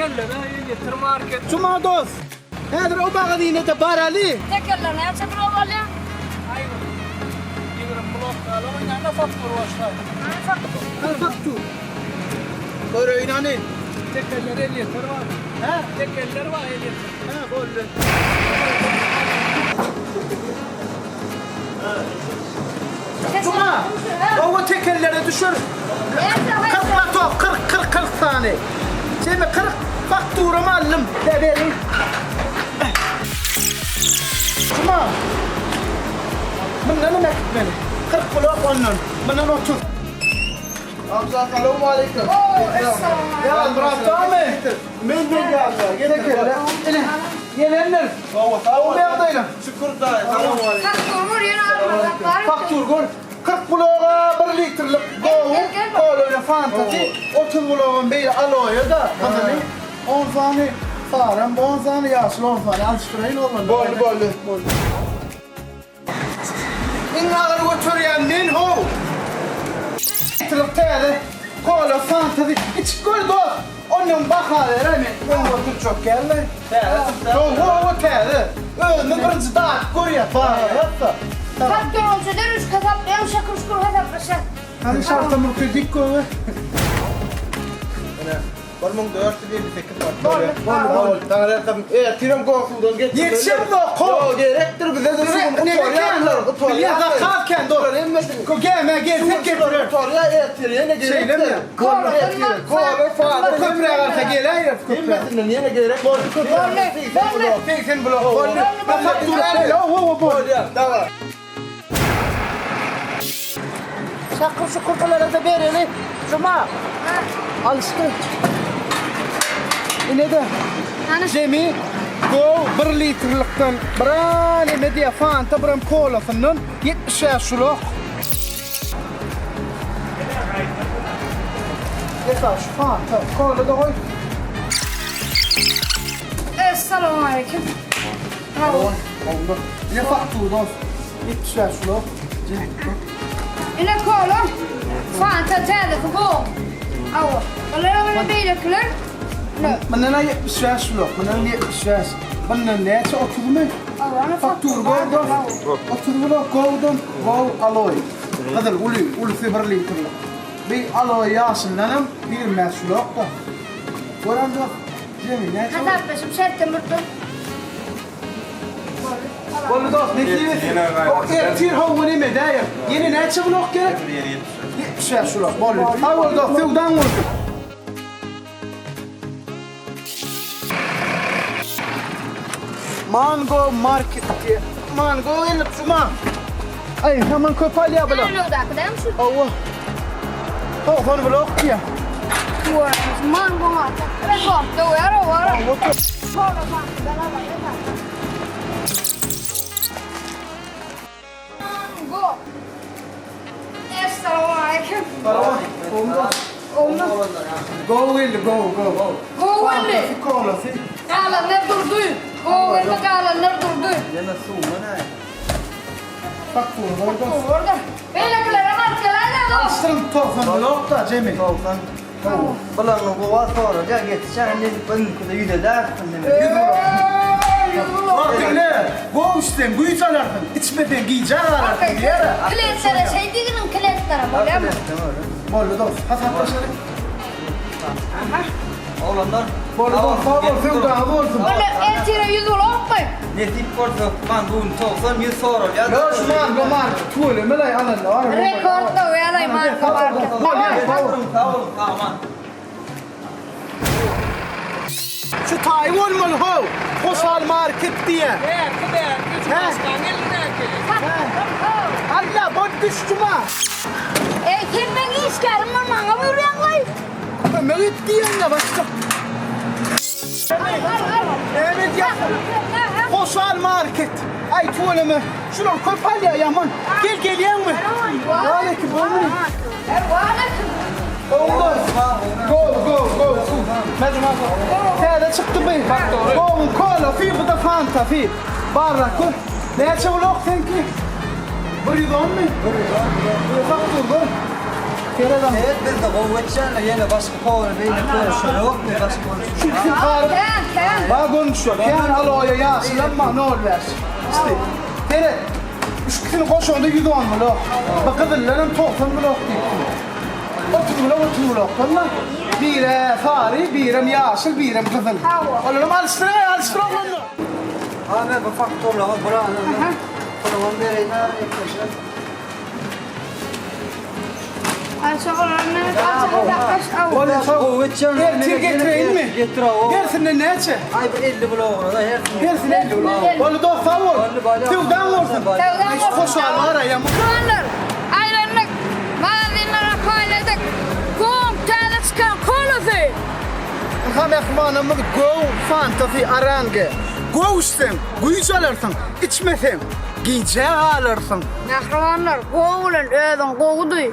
Tekellere elýeter market. Juma dos, häzir o magazyna-da baraly. Tekeller näçe blok alýaň? Aý bir 20 blok galan oýnanda faktur başlaý. Hany faktur? Hany faktur? Göreýin hany. Tekeller elýeter bar. Hä? Tekeller bar elýeter. Hä, boldy. Juma, oba tekellere düşür. 40 latok, 40, 40, 40 sany. Jemi 40 fakturam aldym. Be beriň. Juma. Bundan hem äkitmeli. 40 blok ondan. Bundan 30. Amca salowmaleýkim. Ya Murat abi. Men men geldi. Getir. Ine. Gelenler. Sag Sag ol ýagdaýlar. Şükür daýy, salowmaleýkim. Faktur gör ýene almasak bar. Faktur gör. 40 bloga 1 litrlik gowy kola bilen fantasy, 30 blogam beýle aloýa da gyzyly. 10 sany saram, 10 sany ýaşyl 10 sany alyşdyraýyn oglanlar. Boldy, boldy. Boldy. Iň agyr göterýän men how. Litrlik täze kola fantasy içip gör dost. Ondan baha beräý men öňe oturjak gelme. Täze çykdy. Hawa hawa täze. Özümiz birinji dadyp görýäs baha ýatsa. Faktur bolsa derwüş hasaplaýaň şakir şukur hasaplaşýas. Hany şarta murty dik gowy. Ine, 1458 manat. Boldy, boldy, boldy. Saňa berdim. Ertirem gosuwdan getirmeli. Ýetişemzok, how. Ýok, gerekdir bize de Bize gutarýarlar, gutarýar. Bilýän zakaz kän dost. Hemmesini. Ko gämä gelsek getirer. Gutarýar ertir ýene gerekdir. Şeýlemi? Kola, kola, fanta. Köprä galsa geläýeris köprä. Hemmesinden ýene gerek. Boldy köprä. Boldy, boldy. 80 blok. Boldy. Faktura Hawa, boldy. Bolýar, daway. Şakyr şukur bulara-da bereli. Juma. Alyşdy. Ine-de. Jemi go 1 litrlikden biran eme diýä fanta biram kolasyndan 75 şulak. Esa şu fanta kola da goý. Essalamu aleýkum. Oldu. Ine faktur dost. 75 şulak. Ine kola. Fanta täzesi bu. Awa. Olar bilen beýlekiler. Ne? Bundan 75 şulak. Bundan 75. Bundan näçe 30 mı? Awa, ana Faktur gol dost. 30 blok golden gol aloy. Gyzyl uly, ulusy 1 litrlik. Bir aloy ýaşyndanam 25 şulak da. Gören dost. Jemi näçe? Hasaplaşyp şertden bir dur. Boldy dost, nesip etsin. O ertir hawa neme däýer. Ýene näçe blok gerek? 75 blok. Boldy. Sag bol dost, söwdaň bolsun. Mango Market diye. Mango gelip cuma. Ay hemen köp alýar bular. Ýoldaky dämi şu? Hawa. 90 blok diýär. Mango market. Rekord döwer o var. Hawa. Kola fanta da var. Mango. Essalamu aleýkum. Bravo. Oldu. Oldu. Go geldi, go go. Go geldi. Fantasi, kolasy. Galanlar durdy. Go geldi galanlar durdy. Ýene suwma näme? Faktur boldy. Orada. Beýlekilere alyp geläýler dost. Açtyrym 90 blok da Jemi. 90. Bularny gowa soralýar, ýetişen indi bu ýüze därsin demek. Bak dinle. Go içsen güýç alarsyň, içmesen gije galarsyň diýär. Klientlere şey diýginiň klientlere bolýarmy? Boldy dost, hasaplaşalyň. Oglanlar. Boldy dost, sag bol, söwdaňyz bolsun. Ola ertire 100 bolakmy? Nesip bolsa man bu gün 90 100 soralýar. Ýa şu mango market tüweleme laý alanda bar. Rekord döwýär mango market. Bolýar, sag bol. Sag boluň, sag aman. Şu taý bolmaly how. Hoşal market diýe. Bärki bärki Hä? başkan elindäki. Allah bol düş cuma. Ey sen meň işgärim bol maňa buýurýaňlaý. Kömek et diýende başga. Al al al. Näme edýärsiň? Hoşal market. Ay tüweleme. Şular köp alýar ýaman. Gel gelýäňmi? Aleyküm bolmany. Aleyküm. Oldu. Go go go. Mecma. Täze çykdy bu. Go kola, fi bu da fanta fi. Barrak gör. Näçe blok seňki? 110 mi? 110. Faktur gör. Sereden. Evet bizde gowy geçýänler ýene başga kola beýle görüşe ýokmy başga Şu görüşe. garyp Kän, kän. Ba görnüşler. Kän aloýa ýaşyl amma 05. İşte. Seret. Üç ikisini goşanda 110 blok. Bu gyzyllar hem 90 blok diýipsin. 30 blok 30 blok. Tamam. Bire sary, birem ýaşyl, birem gyzyl. Olarım alışdyryň, alışdyr oglanlar. Ha men bu faktorlaryň burany. Pulumy bereýin ha. Ayşe olar Mehmet Ayşe dakkaş al. Gowy geçýänler. Ertir getireýin mi? Getir o. Hersinde näçe? Ay bu 50 blok da hersinde. Hersinde 50 blok. Boldy dost sag bol. Boldy, boldy. Söwdaň bolsun. Söwdaň bolsun. Hoşal var ya. Doganlar, aýlandyk, magazinlere paýladyk. Goň täze çykan kolasy. Ynha mähribanymyz Go Fantasy Arange. Go içseň, güýç alarsyň, içmeseň, gijä galarsyň. Mähribanlar, go bilen özüň gowy duý.